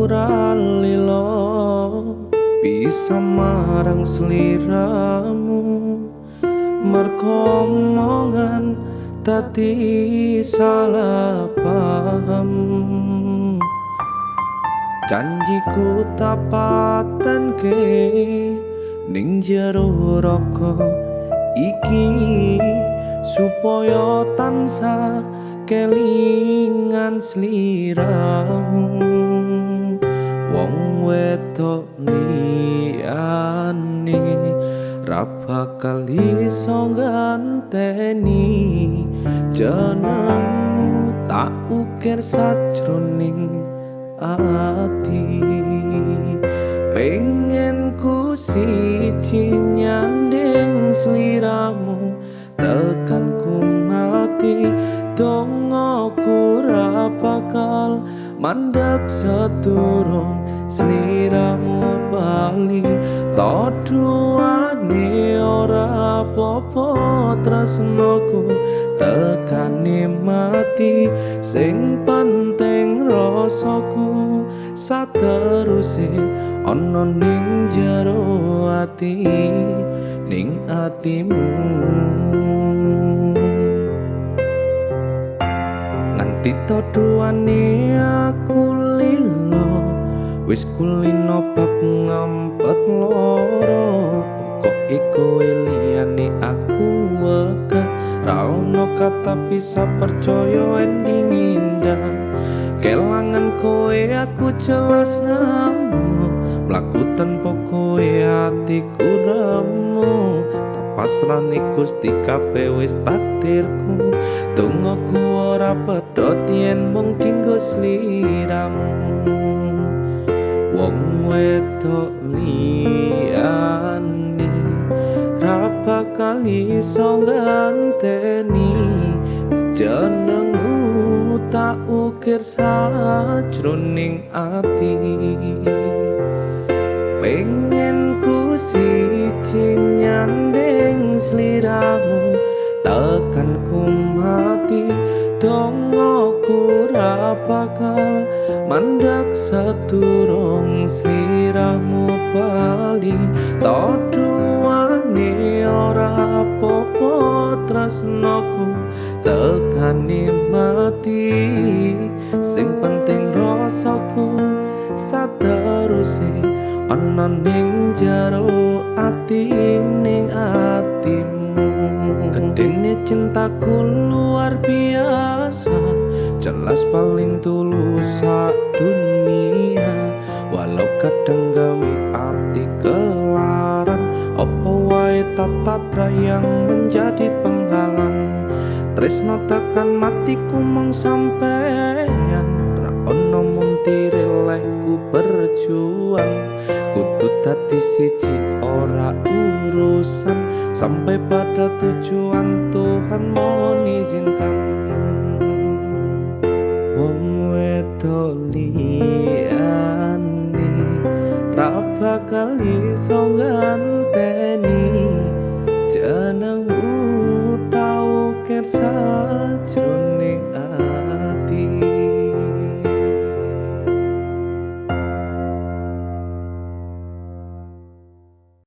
ora lilo bisa marang sliramu, merko omongan dadi salah paham. Janjiku tak patenke ning jero raga iki, supaya tansah kelingan sliramu. Wong wedok liyane ra bakal iso ganteni jenengmu, tak ukir sajroning ati. Pengen ku siji nyanding sliramu tekan ku mati, dongoku ra bakal mandek sedurung sliramu bali. Toduane ora apa-apa tresnoku tekane mati, sing penting rasaku sateruse ana ning jero ati, ning atimu. Nganti toduane aku lilo, wis kulino bab ngampet loro. Pokoke kowe liyane aku wegah, ra ono kata bisa percaya ending indah. Kelangan kowe aku jelas ngamuk, mlaku tanpa kowe atiku remuk. Tak pasrahne Gusti kabeh wis takdirku, dongaku ora pedhot yen mung dinggo sliramu. Wong wedok liyane ra bakal iso ganteni jenengmu, tak ukir sajroning ati. Pengen ku siji nyanding sliramu tekan ku mati, dongoku ra bakal mandek sedurung sliramu bali. Toduane ora apa-apa tresnoku tekane mati, sing penting rasaku sateruse ana ning jero ati, ning atimu. Gedene cintaku luar biasa, jelas paling tulus sak dunia. Walau kadang gawe ati kelaran, opo wae tatap yang menjadi penghalang. Tresno tekan matiku mung sampeyan, ra ono muntire lehku berjuang. Kudu dadi siji ora urusan, sampai pada tujuan Tuhan mohon izinkan. Wong wedok liyane ra bakal iso ganteni jenengmu, tak ukir sajroning